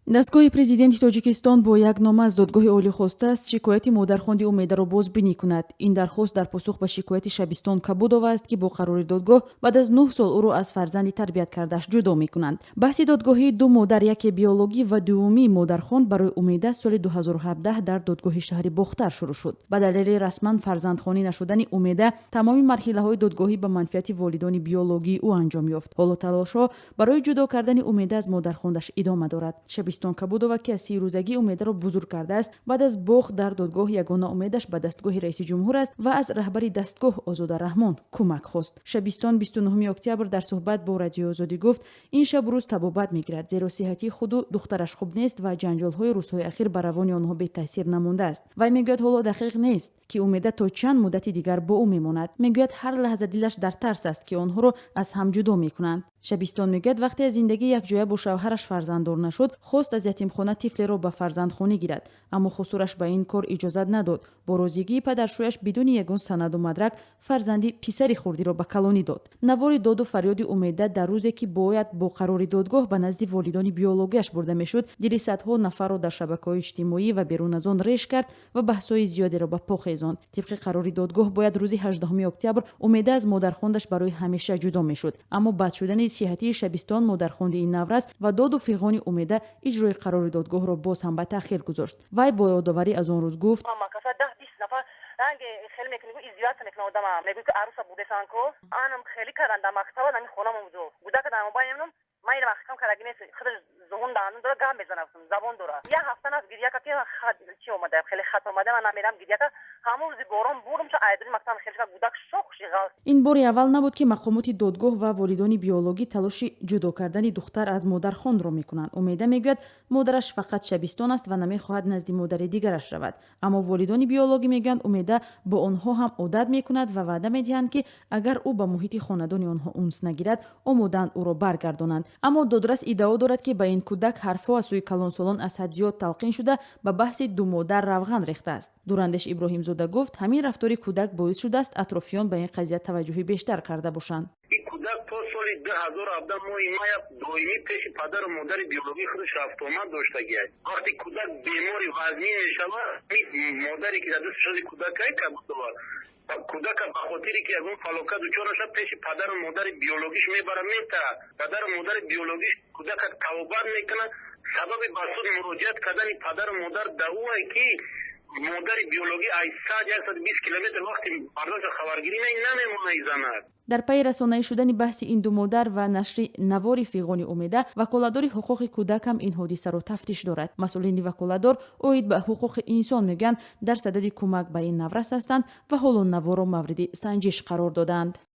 Дастгоҳи президенти Тоҷикистон бо як нома аз Додгоҳи Олӣ хостааст, шикояти модархонди Умедаро бозбинӣ кунад. Ин дархост дар посух ба шикояти Шабистон Кабудова аст, ки бо қарори додгоҳ баъд аз 9 сол ӯро аз фарзанди тарбият кардааш ҷудо мекунанд. Баҳси додгоҳии ду модар, яке биологӣ ва дуввумӣ модархонд, барои Умеда соли 2017 дар додгоҳи шаҳри Бохтар шурӯъ шуд. Ба далели расман фарзандхонӣ нашудани Умеда, тамоми марҳилаҳои додгоҳӣ ба манфиати волидони биологии ӯ анҷом ёфт. Ҳоло талошҳо барои ҷудо кардани Умеда аз модархондаш идома дорад. Шабистон Кабудова, ки аз 30 рӯзагӣ Умедаро бузург кардааст, баъд аз бохт дар додгоҳ ягона умедаш ба дастгоҳи раиси ҷумҳур аст ва аз раҳбари дастгоҳ Озода Раҳмон кӯмак хост. Шабистон 29 октябр дар суҳбат бо Радиои Озодӣ гуфт, ин шабу рӯз табобат мегирад, зеро сиҳатии худу духтараш хуб нест ва ҷанҷолҳои рӯзҳои ахир ба равони онҳо бетаъсир намондааст. Вай мегӯяд, ҳоло дақиқ нест, ки Умеда то чанд муддати дигар бо ӯ мемонад. Мегӯяд, ҳар лаҳза дилаш дар тарс аст, ки онҳоро аз ҳам ҷудо мекунанд. Шабистон мегӯяд, вақте аз зиндагии якҷоя бо шавҳараш фарзанддор нашуд, хост аз ятимхона тифлеро ба фарзандхонӣ гирад, аммо хусураш ба ин кор иҷозат надод. Бо розигии падаршӯяш, бидуни ягон санаду мадрак фарзанди писари хурдиро ба калонӣ дод. Навори доду фарёди Умеда дар рӯзе, ки бояд бо қарори додгоҳ ба назди волидони биологияш бурда мешуд, дили садҳо нафарро дар шабакаҳои иҷтимоӣ ва берун аз он реш кард ва баҳсҳои зиёдеро ба по хезонд. Тибқи қарори додгоҳ, бояд рӯзи 18 октябр Умеда аз модархондаш барои ҳамеша ҷудо мешуд, аммо бад шудани сиҳатии Шабистон, модархонди ин наврас, ва доду фиғони Умеда иҷрои қарори додгоҳро боз ҳам ба таъхир гузошт. Вай бо ёдоварӣ аз он рӯз гуфт: Ранге хеле мекунӣ, издеваться мекуна одама. Мегӯй, ки аруса будесан ко анам хеле кардан дар мактаба, ами хонамон буду гудака дар мобайн намедонам, ман ина маҳкам кардаги нест, худаш зуҳун даҳанун дора, гап мезана, забон дора. Як ҳафта нас гирья кард, ки чи омада, хеле хат омада, ман намерам, гирья кард. Ҳамон рӯзи борон бурм, чо айдуни мактаб хеле шуд, гудак шох шиғал. Ин бори аввал набуд, ки мақомоти додгоҳ ва волидони биологӣ талоши ҷудо кардани духтар аз модархондро мекунанд. Умеда мегӯяд, модараш фақат Шабистон аст ва намехоҳад назди модари дигараш равад. Аммо волидони биологӣ мегӯянд, Умеда бо онҳо ҳам одат мекунад ва ваъда медиҳанд, ки агар ӯ ба муҳити хонадони онҳо унс нагирад, омодаанд ӯро баргардонанд. Аммо додрас иддао дорад, ки ба ин кӯдак ҳарфҳо аз сӯи калонсолон аз ҳад зиёд талқин шуда, ба баҳси ду модар равған рехтааст. Дурандеш Иброҳимзода гуфт, ҳамин рафтори кӯдак боис шудааст, атрофиён ба ин қазия таваҷҷӯҳи бештар карда бошанд. Ин кӯдак то соли 2017 моҳи мая доимӣ пеши падару модари биологии худаш рафтуомад доштагиаст. Вақте кӯдак бемори вазнин мешавад, модаре, ки дар дасти шоди кӯдакай, Кабудова, кӯдака ба хотире ки ягон фалокат дучор нашавад, пеши падару модари биологиш мебара, метарад. Падару модари биологиш кӯдака табобат мекунад. Сабаби ба суд муроҷиат кардани падару модар да ӯ ки модари биологӣ аз 100, 120 километр вақти фарзандша хабаргирӣ намемона занад. Дар пайи расонаӣ шудани баҳси ин ду модар ва нашри навори фиғони Умеда, ваколатдори ҳуқуқи кӯдак ҳам ин ҳодисаро тафтиш дорад. Масъулини ваколатдор оид ба ҳуқуқи инсон мегӯянд, дар садади кӯмак ба ин наврас ҳастанд ва ҳоло наворро мавриди санҷиш қарор додаанд.